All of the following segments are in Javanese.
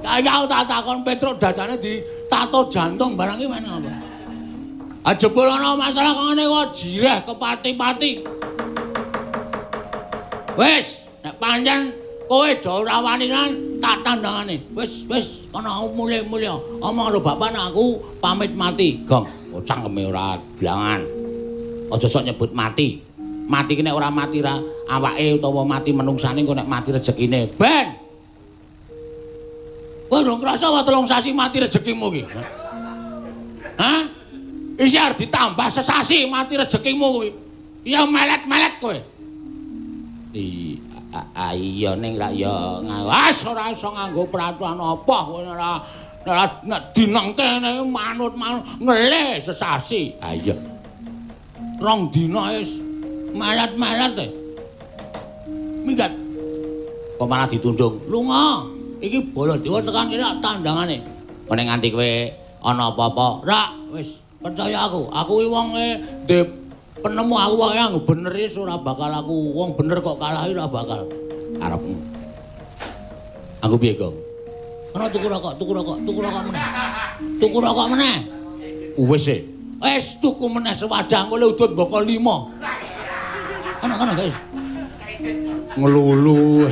Ya tak takon Petruk dadane ditato jantung barang iki men apa? Ah jebul ana masalah kok ngene kok jireh kepati-pati. Wis, nek pancen kowe do ora wani kan tak tandangane. Wis, wis kono mulih-mulih. Omong karo bapak nek aku pamit mati. Gong, oh, cangkeme ora blangan. Aja sok nyebut mati. Mati ki nek ora mati ra awake utawa mati menungsane engko nek mati rezekine. Ben. Kowe durung krasa apa 3 sasi mati rezekimu ki? Hah? Isih arep ditambah sesasi mati rezekimu kuwi. Ya melet-melet kowe. Iya ning rak ya ngawas ora iso nganggo peraturan apa kowe ora ora nek dinengke manut-manut ngelih sesasi. Ha iya. 2 dina wis melet-melet e. Minggat. Kok malah ditundung. Lunga. Iki Baladewa tekan kene tandangane. Nek nganti kowe ana apa-apa, rak wis percaya aku. Aku iki wonge ndek penemu aku wae anggo bener wis ora bakal aku wong bener kok kalah ora bakal. Karepmu. Aku piye, Gong? Ana tuku rokok, tuku rokok, tuku rokok meneh. Tuku rokok meneh. Wis e. Wis tuku meneh sewadah engko le udut mboko 5. Ana kono, guys. Ngelulu.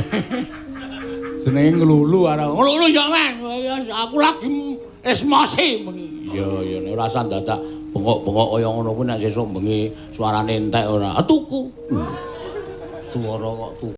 Jenenge ngelulu arep. Ngelulu ya, men. Aku lagi esmosi bengi. Iya, iya nek ora usah dadak bengok-bengok kaya ngono kuwi nek sesuk bengi suarane entek ora. Ah tuku. Suara kok tuku.